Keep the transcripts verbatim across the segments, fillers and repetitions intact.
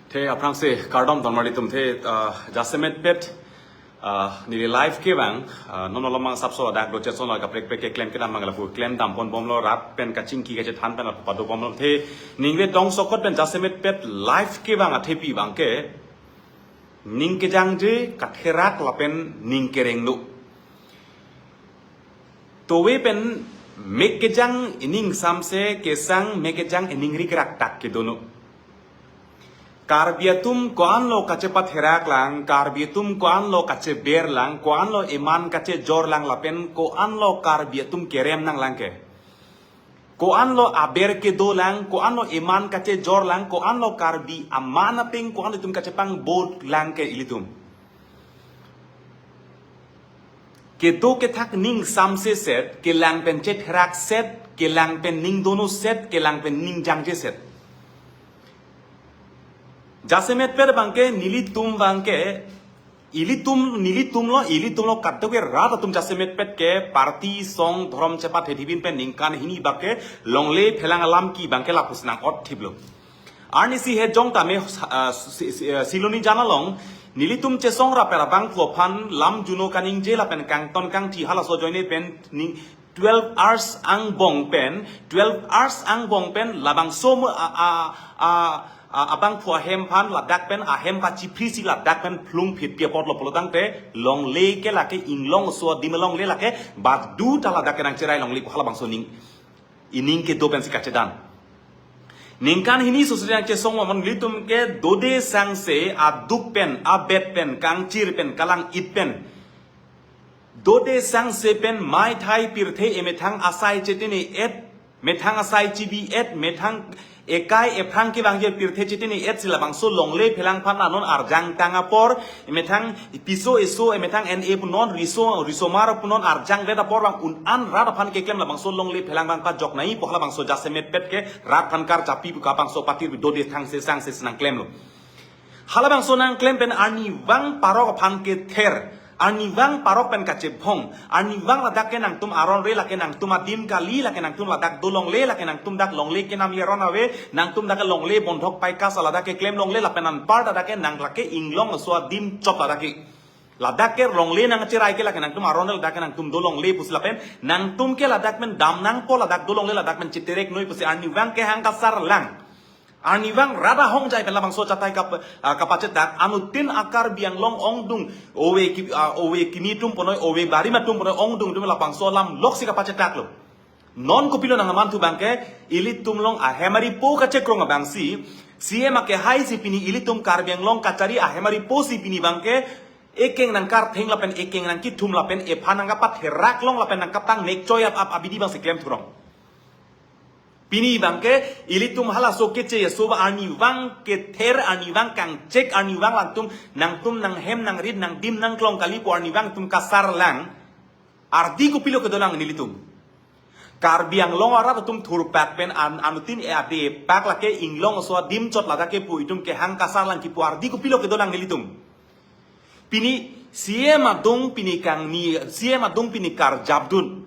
The aphrangsi kardom ton marli tum the, ah, jasemet pet, ah, neli live kevang, ah, non malom mang sapso adak do chetson la kaprek prek keklem kedam mang lapu klem dam pon bomlo rat pen kachingki kachethan pen lapu pado bomlo the ningve dong sokot pen jasemet pet live kevang athepi abangke ning kejangje katherak lapen ning kerengno. Towe pen mek kejang ining samse kesang mek kejang ining rikrak tak kedono. Karbi atum ko-anlo kachepatherak lang, Karbi atum ko-anlo kacheber lang, ko-anlo eman kachejor lang lapen ko-anlo Karbi atum kerem nanglang ke. Ko-anlo aber kedo lang, ko-anlo eman kachejor lang, ko-anlo Karbi aman apeng, ko-anlo itum kachepang bot lang ke ilitum. Kedo kethak ning samse set, kelang pen chetherak set, kelang pen ning dono set, kelang pen ning jangje set. Jasemet pet abangke nelitum abangke, ilitum, nelitumlo, ilitumlo kadokave rat atum jasemet pet ke party song dhorom chepathethibin pen ningkan hini abangke longle phelang alam ke abangke lapu si nang-ot thiplo. Arnisi he jong tame, ah, si, si, ah, Siloni jan along nelitum chesong rap ra abangphu aphan lam juno kaningje lapen kangton kangthi halaso ajoine pen ning twelve hours angbong pen, twelve hours angbong pen labangso mo a, a, a, a, abangphu ahem aphan ladak pen ahem kachipri si ladak pen phlung phit pi apotlo pulotangte longle ke lake inglong so adim longle lake badu ta ladak ke nangcherai longle pu halabangso ning ining kedo pen si kachedan. Ningkan hini sosri nangchesong amon nelitum ke dode sangse aduk pen, abet pen, kangchir pen, kalang-it pen. Dode sangse pen maithai pirthe emethang asai chetene et, methang asai chibi et, methang ekai ephrang kevangji pirthe chetene et si labangso longle phelang aphan anon arjang tang apor, emethang piso eso, emethang N A pu non riso, risomar pu non arjang vet apor abang un-an rat aphan keklem labangso longle phelang abang pajok nai pu halabangso jasemet pet ke rat aphan karjapi pu ka bangso patir bi dode sangse sangse si nangklemlo. Halabangso nangklem pen arnivang parok aphan kether, arnivang parok pen kachebhong, arnivang ladak ke nangtum aron re lake nangtum adim kali lake nangtum ladak do longle lake nangtum dak longle kenam yaron ave, nangtum dak longle bondhok paikas ladak keklem longle lapen anpar ladak ke nang lake inglong so adim chot ladak ke. Ladak ke longle nangcherai ke lake nangtum aron re ladak ke nangtum do longle pusi lapen nangtum ke ladak pen dam nangpo ladak do longle ladak pen cheterek noi pusi arnivang kehang kasar lang. Arnivang rat ahongjai pen labangso achatai kap-, ah, kapachetak, anuttin a-Karbi Anglong ongdung, ove ki-, ah, ove kimi atum punoi, ove barim atum punoi, ongdung atum labangso alam loksi kapachetaklo. Non kopilo nangmanthu abangke, ilitum along ahem aripo kachekrong abangsi, C M akehai si pini ilitum Karbi Anglong kachari ahem aripo si pini abangke, ekeng nangkartheng lapen ekeng nangkithum lapen ephan nangkapatherak long lapen nangkapangnek choi ap ap abidi abangsi klem thurong. Pini abangke ilitum halaso keche aso ba arnivang kether arnivang kangchek arnivang langtum nangtum nanghem nangrit nangdim nangklong kali pu arnivang atum kasar lang. Ardi kopilo kedolang nelitum. Karbi Anglong arat atum thurpak pen an-, anuttin e ade pak lake inglong so adim chot ladak ke pu itum kehang kasar lang kipu ardi kopilo kedolang nelitum. Pini C M adung pini kangni, C M adung pini karjapdun.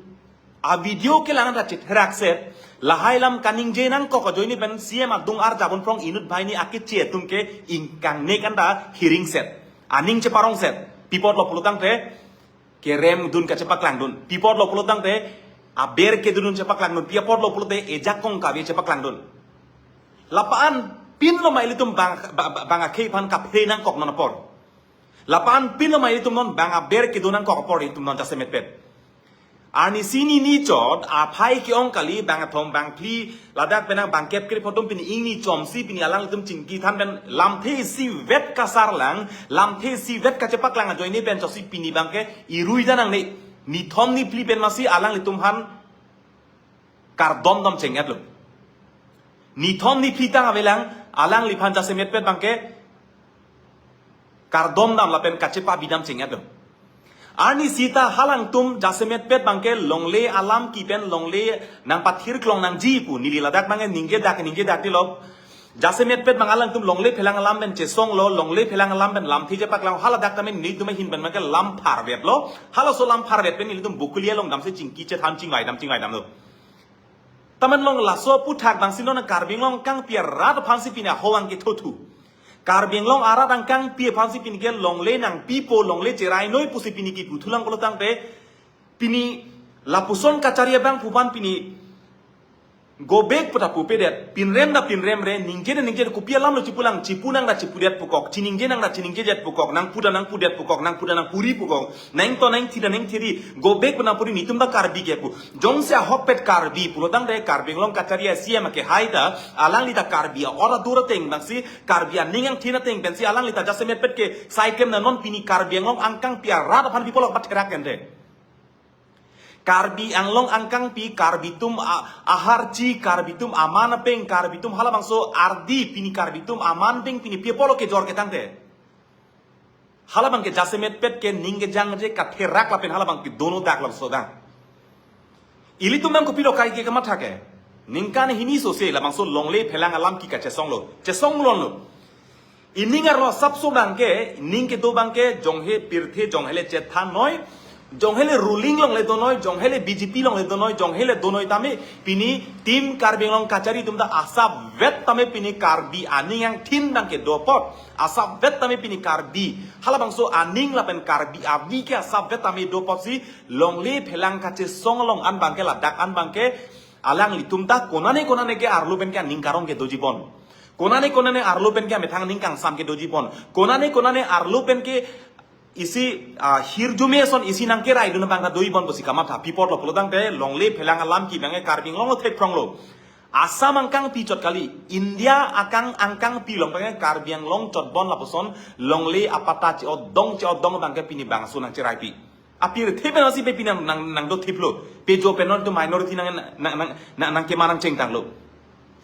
A video kelang anta chetherak set, lahai lam kaningje nangkok ajoine pen C M adung arjapdun prong inut banghini akeche atum ke ingkangnek anta hiring set. Aning cheparong set. Pi apotlo pulotangte, keremdun kachepaklangdun. Pi apotlo pulotangte, aber kedodun chepaklangdun. Pi apotlo pulote, ejakong kave chepaklangdun. Lapu-an pinlo ma ilitum bang, ba-, ba-, bang akhei aphan kaphere nangkok non apor. Lapu-an pinlo ma ilitum non bang aber kedo nangkok apor itum non jasemet pet. Arnisi nini chot, aphai ke-ong kali, bang athom, bang phli, ladak penang bang kep krip atum pini ingni chomsi pini alanglitum chingki than pen lamthe isivet kasar lang, lamthe isivet kachepaklang ajoine pen chotsi pini abangke irui danang ne, nithom niphli pen masi alanglitum aphan kardomdam cheng-etlo. Nithom niphli tang avelang, alangliphan jasemet pet abangke kardomdam lapen kachepabidam cheng-etlo. Arnisi ta halangtum jasemet pet abangke longle alam kipen longle nangpathirklong nangji pu neli ladak abangke ningjedak ningjedak tilo. Jasemet pet abang alangtum longle phelang alam pen chesonglo, longle phelang alam pen lamthe chepaklang haladak tame nelitum ahin pen abangke lam pharvetlo. Halaso lam pharvet pen nelitum Bokolia along damsi chingki chethan chingvaidam chingvaidamlo. Taman long laso aputhak bangsi non Karbi Anglong angkangpi arat aphansi pini ahong kethothu. Karbi Anglong arat angkangpi aphansi pini ke longle nangpipo, longle cherai noi pusi pini kiputhulang pulotangte, pini lapuson kachari abang pu aphan pini go back pu ta pupedet, pinrem ta pinremre, ningjedet ningjedet, kopi alamlo chipulang, chipu nang ta chipudet pukok, chiningje nang ta chiningjedet pukok, nangpu ta nangpudet pukok, nangpu ta nangpuri pukok, nangto nangthi ta nangthiri, go back pu nangpuri, netum ta Karbi ke pu. Jongsi ahokpet Karbi pulotangte Karbi Anglong kachari a-C E M akehai ta, alangli ta Karbi a-ora dur ateng bangsi, Karbi aning angthin ateng pensi alangli ta jasemetpet ke sai klem na, non pini Karbi Anglong angkangpi arat aphan pi pulo batherak ente. Karbi Anglong angkangpi, Karbi atum a-, aharchi, Karbi atum aman apeng, Karbi atum halabangso ardi, pini Karbi atum aman apeng pini pi pulo kejor ketangte. Halabang ke jasemetpet ke ning kejangje katherak lapen halabang ke dono dak lam sodang. Ilitum nang kopilo kai ke kamatha ke. Ningkan hini sose labangso longle phelang alam ke kachesonglo. Chesong lonlo. Ining arlo asapso abang ke, ning kedo abang ke, jonghe pirthe, jonghele chethan noi, jonghele ruling longle do noi, jonghele B J P longle do noi, jonghele do noi tame, pini Team Karbi Anglong kachari atum ta asapvet tame pini Karbi aning angthin abang ke dopot, asapvet tame pini Karbi halabangso aning lapen Karbi avi ke asapvet tame dopotsi longle phelang kachesong along an abang ke ladak an abang ke alanglitum ta konane konane ke arlo pen ke aning karong ke doji bon. Konane konane arlo pen ke amethang ning kangsam ke doji bon. Konane konane arlo pen ke isi, ah, hirjume ason isi nangkeraidun abang ta doji bon pusi kamatha. Pi pulo pulotangte longle phelang alam ke abang ke Karbi Anglong lo thekprong lo. Assam angkangpi chot kali, India akang angkangpi along abang ke Karbi Anglong chot bon lapuson longle apatta che-odong che-odong abang ke pini bangso nangcheraipi. Apirthe pen asi pe pini nang, nang, nangdothiplo. Pe jo pen non to minority nang, nang, nang, nang, nangkeman nangchengtanglo.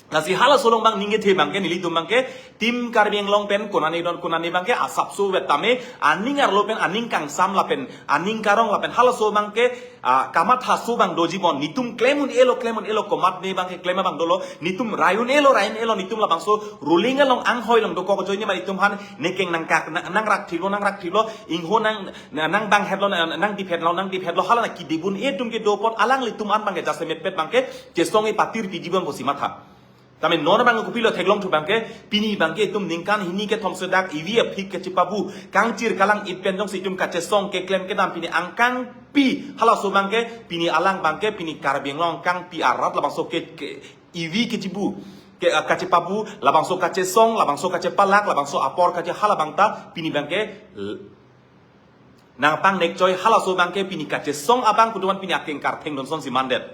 Lasi halaso along abang ning kethe abang ke nelitum abang ke Team Karbi Anglong pen konane don konane abang ke asapso vet tame aning arlo pen aning kangsam lapen aning karong lapen halaso abang ke, ah, kamathaso abang doji bon, netum klem un-elo, klem un-elo, komatne abang ke klem abang dolo, netum rai un-elo, rai un-elo, netum labangso ruling along anghoi along dokok ajoine ma netum aphan nekeng nangkak, nang, nangrakthilo, nangrakthilo, ingho nang, nang, nangbang hetlo, nang, nangdip hetlo, nangdip hetlo, hala na kedip un-e atum ke dopot alanglitum an abang ke jasemetpet abang ke chesong-e patir piji bon pusi matha. Tame non abang kopilo theklongthu abang ke, pini abang ke itum ningkan hini kethom sose dak ivi aphik kechepabu, kangchir kalang-it pen jongsi itum kachesong keklem kedam pini angkangpi halaso abang ke, pini alang abang ke, pini Karbi Anglong angkangpi arat labangso ke, ke ivi kechebu, ke, ah, kachepabu, labangso kachesong, labangso kachepalak, labangso apor kache halabang ta, pini abang ke, l-, nangpangnek choi halaso abang ke pini kachesong abang kedo an pini akeng kartheng don sonsi mandet.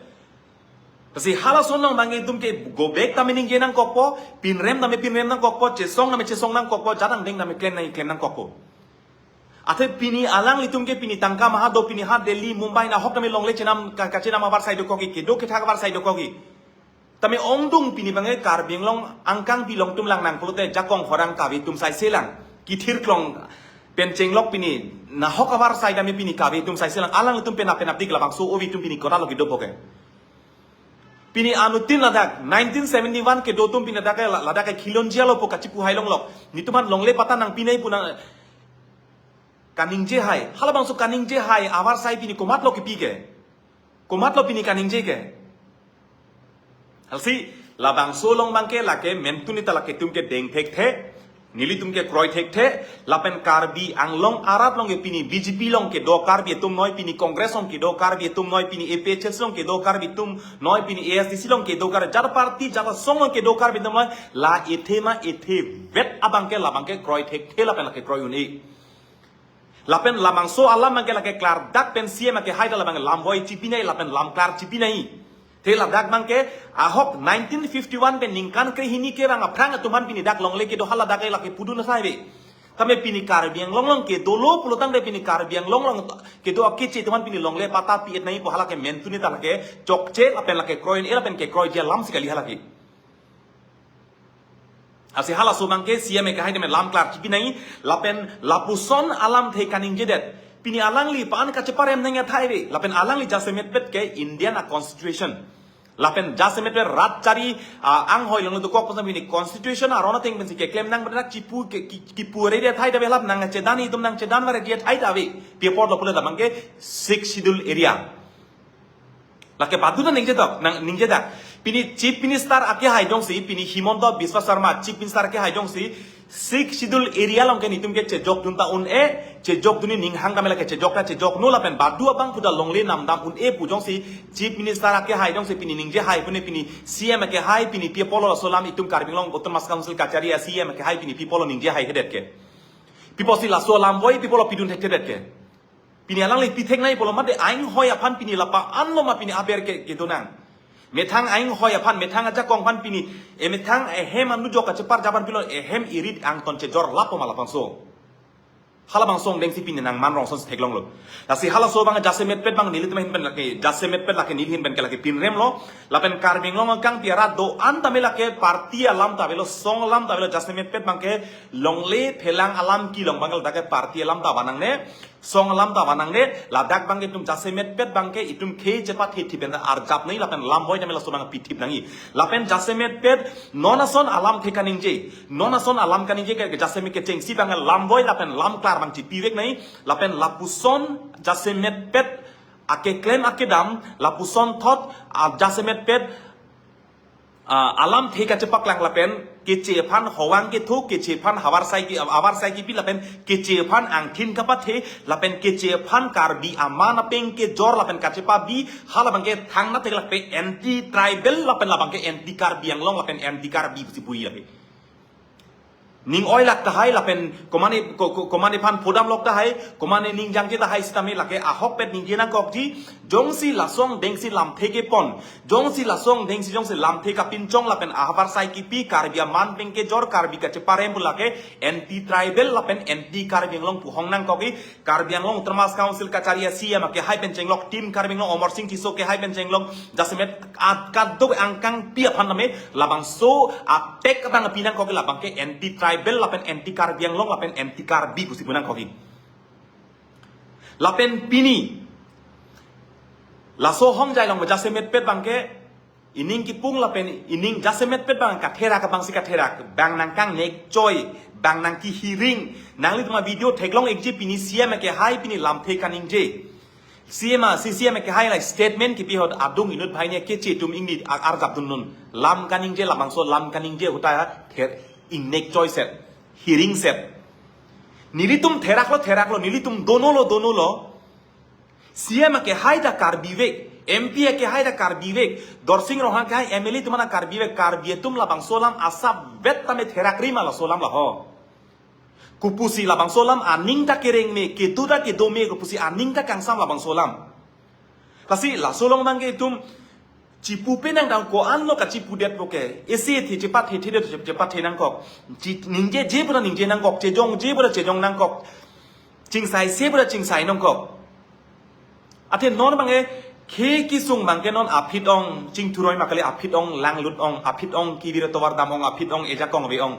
Lasi halaso along abang ke itum ke go back tame ningje nangkokpo, pinrem tame pinrem nangkokpo, chesong tame chesong nangkokpo, jadang deng tame klem nang klem nangkokpo. Athe pini alanglitum ke pini tangka maha do, pini ha Delhi, Mumbai nahok tame longle chenam ka, kachenam avarsai dokokji, kedo kethak avarsai dokokji. Tame ongdung pini abang ke Karbi Anglong angkangpi along atum lang nang pulote jakong horang kave atum saise lang. Kithir klong pen chenglok pini nahok avarsai tame pini kave atum saise lang. Alanglitum pen apen apdik labangso ove atum pini kota lo kedopo ke. Pini anuttin ladak nineteen seventy-one kedo atum pini ladak ke la-, ladak ke khilonjia lo pu kachipu hai longlok. Netum aphan longle patta nangpi nai pu nang kaningje hai. Halabangso kaningje hai avarsai pini komatlo kepi ke. Komatlo pini kaningje ke. Halasi labangso along abang ke lake mentuni ta lake atum ke deng thekthe. Nelitum ke kroi thekthe, lapen Karbi Anglong arat along ke pini B J P along kedo Karbi atum noi, pini Congress along kedo Karbi atum noi, pini A P H L C along kedo Karbi atum noi, pini A S D C along kedo Karbi, jat party, jat asong along kedo Karbi atum noi, la ethe ma ethe vet abang ke labang ke kroi thekthe lapen lake kroi un-e. Lapen labangso alam abang ke lake klardak pen C E M akehai ta labang lamvoi chipi nai lapen lamklar chipi nai. Te ladak abang ke ahok nineteen fifty-one pen ningkan krehini kevang aphrang atum aphan pini dak longle kedo haladak ke lake pudun asai ave. Tame pini Karbi Anglong along kedolo pulotangte pini Karbi Anglong along kedo akeche atum aphan pini longle patta pi-et nai pu hala ke mentuni ta lake chokche lapen lake kroi un-e lapen kekroiji alam si kali hala ke. Lasi halaso abang ke C E M akehai tame lamklar chipi nai lapen lapuson alamthe kaningjedet. Pini alangli pa-an kacheparem nang athai ave. Lapen alangli jasemetpet ke Indian a-constitution. Lapen jasemetpet rat chari, ah, anghoi along dokok pu sami pini constitution aron ateng pensi keklem nang benak chipu ke, ki, kipu ave athai ta ave lap nangchedan itum nangchedan vare athai ta ave. Pi apotlo pule labang ke Sixth Schedule area. Lake padu ta ningjedak, nang, ningjedak. Pini Chief Minister akehai jongsi, pini Himanta Biswa Sarma Chief Minister akehai jongsi, Sixth Schedule area along ke netum ke chejokdun ta un-e, chejokdun, nening hang tame lake chejok ta chejoknon lapen badu abang puta longle namdam un-e pu jongsi, Chief Minister akehai jongsi pini ningjehai pune, pini C M akehai pini pi apotlo laso alam, itum Karbi Anglong Autonomous Council kachari a-C M akehai pini pi apotlo ningjehethedet ke. Pi apotsi laso alam boi pi apotlo pidun thekthe det ke. Pini alangli pitheknei pulo mate, ainghoi aphan pini lapa anlo ma pini aber ke, kedonang. Methang ainghoi aphan, methang ajakong aphan pini, emethang ehem anujok kachepar jaban pilo, ehem irit angton chejor lapo ma labangso. Halabangso angdengsi pini nangman rongson theklonglo. Lasi halaso abang jasemetpet abang nelitum ahin pen lake, jasemetpet lake neli ahin pen ke lake pinremlo. Lapen Karbi Anglong angkangpi arat do-an tame lake party alam ta avelo, song alam ta avelo, jasemetpet abang ke longle phelang alam kelong abang ke ladak ke party alam ta vanangne, song alam ta vanangne, ladak abang ke itum jasemetpet abang ke itum khei chepathe thip pen arjapnei lapen lam boi tame laso abang pithip nangji. Lapen jasemetpet non ason alamthe kaningje, non ason alam kaningje ke jasemet kechengsi abang lam boi lapen lam klar abang chipiveknei, lapen lapuson jasemetpet akeklem akedam, lapuson thot, ah, jasemetpet, ah, alamthe kachepaklang lapen keche aphan howang kethu, keche aphan havar sai ki, havar sai kipi lapen keche aphan angthin kapathe, lapen keche aphan Karbi aman apeng kejor lapen kachepabi, halabang ke thangnathek lake anti tribal lapen labang ke anti Karbi Anglong lapen anti Karbi pusi puji lake. Ning oilak tahai lapen komane ko-, ko-, komane aphan phodamlok tahai, komane ning jangje tahai sitame lake ahokpet ningje nangkokji, jongsi laso angdengsi lamthe kepon, jongsi laso angdengsi jongsi lamthe kapinchong lapen ahavar sai kipi, Karbi aman apeng kejor, Karbi kacheparem pu lake anti tribal lapen anti Karbi Anglong pu hong nangkokji. Karbi Anglong Autonomous Council kachari a-C M akehai pen chenglok, Team Karbi Anglong Amarsing Tisso akehai pen chenglok, jasemet at kaduk angkangpi aphan tame labangso attack abang pi nangkokji, labang ke anti tribal lapen anti Karbi Anglong lapen anti Karbi pusi pu nangkokji. Lapen pini laso hongjai along jasemetpet abang ke ining kipung lapen ining jasemetpet abang katherak abangsi katherak, bang nangkangnek choi, bang nangkihiring. Nanglitum avideo theklong-ikji, pini C M akehai pini lamthe kaningje. C M a, si C M akehai la statement kipi ahut adung inut banghini keche atum ingni a-, arjapdunnon. Lam kaningje, labangso lam kaningje ahut ta ther ingnek choi set, hiring set. Nelitum theraklo, theraklo, nelitum donolo, donolo. C M akehai ta Karbi vek, M P akehai ta Karbi vek, Dorsing Ronghang akehai M L A atum ta Karbi vek, Karbi atum labangso alam asap vet tame therakri ma laso alam laho. Kopusi labangso alam aning ta kereng me, kedo ta kedo me, kopusi aning ta kangsam labangso alam. Lasi laso along abang ke itum chipu penang dang ko-anlo kachipudetpo ke. Isi thi chepathe thedet, chep-, chepathe nangkok. Chi-, ningjeje pu ta ningje nangkok, chejongje pu ta chejong nangkok. Chingsaise pu ta chingsai nangkok. Athe non abang ke khei kesung abang ke non aphi ong chingthuroi ma kali, aphi ong langlut ong, aphi ong kevir tovar dam ong, aphi ong ejakong ave ong.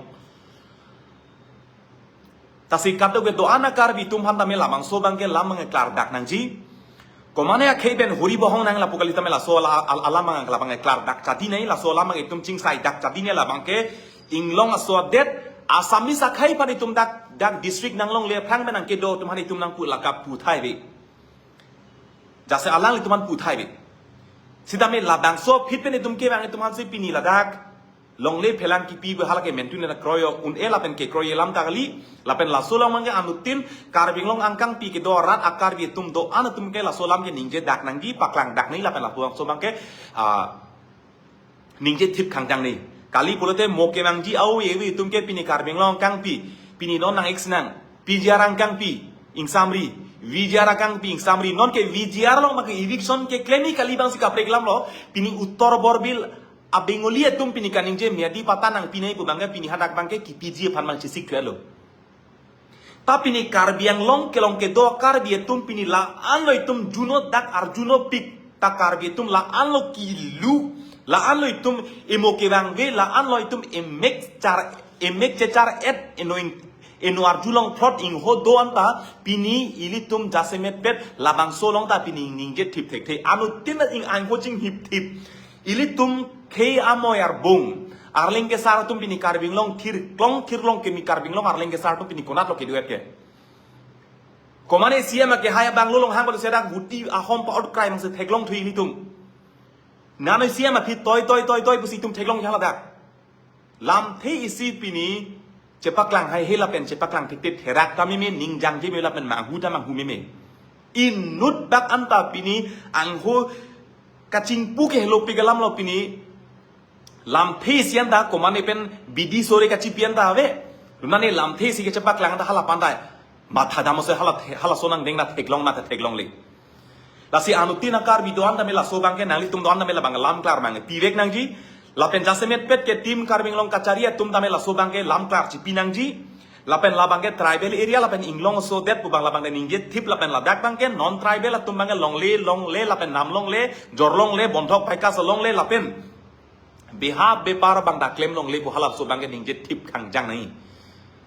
Lasi kadokave do-an a-Karbi atum aphan tame labangso abang ke lam abang klardak nangji. Komane akhei pen huri bohong nang lapu kali tame laso ala-, al-, alam abang labang klardak chadinei, laso alam abang itum chingsaidak chadinei, labang ke inglong aso adet, Assamese akhei aphan itum dak, dak district nanglongle aphrang pen nangkedo atum aphan itum nangpu lake puthai ave. Jasemet alanglitum aphan puthai ave. Sitame labangso aphi pen itum kevang itum aphansi pini ladak longle phelang kipi pu halake mentun na kroyo un-e lapen kekroye alam ta kali, lapen laso alam abang ke anuttin Karbi Anglong angkangpi kedo arat a-Karbi atum do-an atum ke laso alam ke ningjedak nangji, paklangdak nangji lapen lapuson abang ke, ah, ningje thip khangjangnei. Kali pulote mo kevangji a-ove ove atum ke pini Karbi Anglong angkangpi, pini non nang-ik sinang, P G R angkangpi ingsamri, V G R angkangpi ingsamri, non ke V G R along abang ke eviction keklem-i kali abangsi kaprek alamlo, pini Uttar Borbil a-Bengali atum pini kaningje Miyadi patta nangpinei pu abang ke pini hadak abang ke kipiji aphan abang chesik kre lo. Ta pini Karbi Anglong kelong kedo Karbi atum pini la-anlo itum juno dak arjunopik, ta Karbi atum la-anlo kilu, la-anlo itum emo kevangve, la-anlo itum emek char, emek chechar-et, eno ing-, eno arjulong throt ingho do-an ta pini ilitum jasemetpet labangso along ta pini ningje thip thekthe. Anuttin ing angko chinghip thip. Ilitum khei amoi arbung, arleng kesar atum pini Karbi Anglong thirklong thirlong kemi, Karbi Anglong arleng kesar atum pini konatlo kedo-et ke. Komane C M akehai abang lolong hang balu sedak guti ahom pa-ot krai mangse theklongthu ilitum. Nano isi ama phi toi toi toi toi pusi itum theklong jala dak. Lamthe isi pini chepaklang haihe lapen chepaklang thekthek therak ta meme, ningjangji meme lapen manghu ta manghu meme. Inut bak anta pini angho kachingpu ke helo pi galam lo pini. Lamthe isi anta komane pen bidi sore kachipi anta ave. Lunane lamthe isi kechepaklang anta hala pandai. Matha dam ose hala the-, hala sonang deng na theklong na theklong le. Lasi anuttin a Karbi do-an tame laso abangke nanglitum do-an tame labang lam klar mang pivek nangji. Lapen jasemet pet ke Team Karbi Anglong kachari atum tame laso abangke lam klar chipi nangji. Lapen labangke tribal area lapen inglong so det pu abang labangke ningje thip lapen ladak abangke non tribal atum abangke longle longle lapen nam longle, jor longle, bonthok paikas longle lapen beha bepar abang daklem longle pu halaso abangke ningje thip khangjang nai.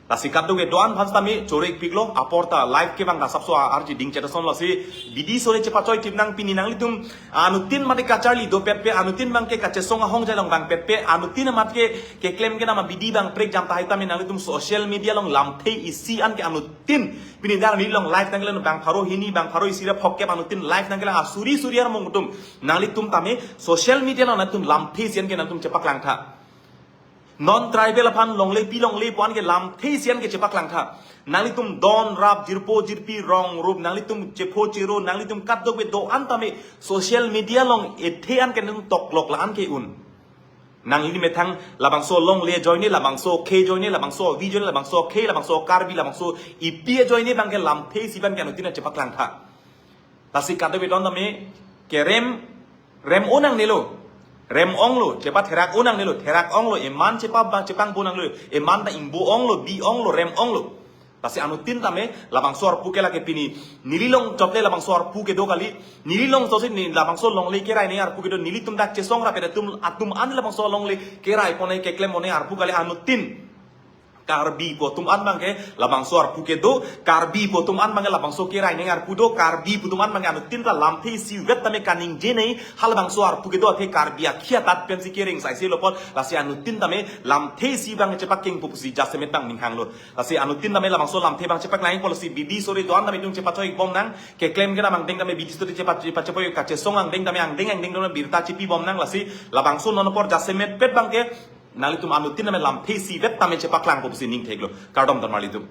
Lasi kadokave do-an aphan sitame chorek piklo, apor ta live ke abang ta sapso arji ding chedason lasi bidi sore chepachoi thip nang pini nanglitum anuttin mate kacharli dopet pe, anuttin abangke kachesong ahong jailong abang pet pe, anuttin amat ke keklem ke nama bidi abang prekjam tahai tame nanglitum social media along lamthe isi an ke anuttin pini dang neli along live nangkelang bang pharo hini bang pharo isi ra phok kep anuttin live nangkelang asuri suri armung atum. Nanglitum tame social media along nanglitum lamthe isi an ke nanglitum chepaklang tha. Non tribal aphan longle pi longle pu an ke lamthe isi an ke chepaklang tha. Nanglitum don rap jirpo jirpi rong rup nanglitum chepho chero nanglitum kadokave do-an tame social media along ethe an ke nangtum toklok la an ke un. Nangli methang labangso longle ajoine, labangso khe ajoine, labangso avi ajoine, labangso khe, labangso Karbi, labangso ipi ajoine abangke lamthe isi abangke anuttin chepaklang tha. Lasi kadokave do-an tame kerem rem-o nangnelo. Rem-onglo, chepatherak-o nangnelo, therak-onglo, eman chepa abang chepangbo nanglo, eman ta ingbo-onglo, bi-onglo, rem-onglo. Lasi anuttin tame labangso arpu ke lake pini neli along chotle labangso arpu kedo kali, neli along chosi ni labangso longle kerai neng arpu kedo, nelitum dak chesong rapet atum atum an labangso longle kerai pone keklem pone arpu kali anuttin. Karbi pu atum an abangke labangso arpu kedo, Karbi pu atum an abangke labangso kerai neng arpu do, Karbi pu atum an abangke anuttin ta lamthe isi vet tame kaningje nei, halabangso arpu kedo athe Karbi akhia tat pensi kereng saisi lopot, lasi anuttin tame lamthe isi abang chepakengpo pusi jasemet abang ninghanglo. Lasi anuttin tame labangso lamthe abang chepaklang po lasi bidi sore do-an tame itum chepachoi bom nang, keklem ke namang deng tame bidi sore chepa-, chepachoi kachesong angdeng tame angdeng angdeng tame birta chipi bom nang, lasi labangso non apor jasemet pet abangke nanglitum anuttin tame lamthe isi vet tame chepaklangpo pusi ning theklo. Kardom don marlitum.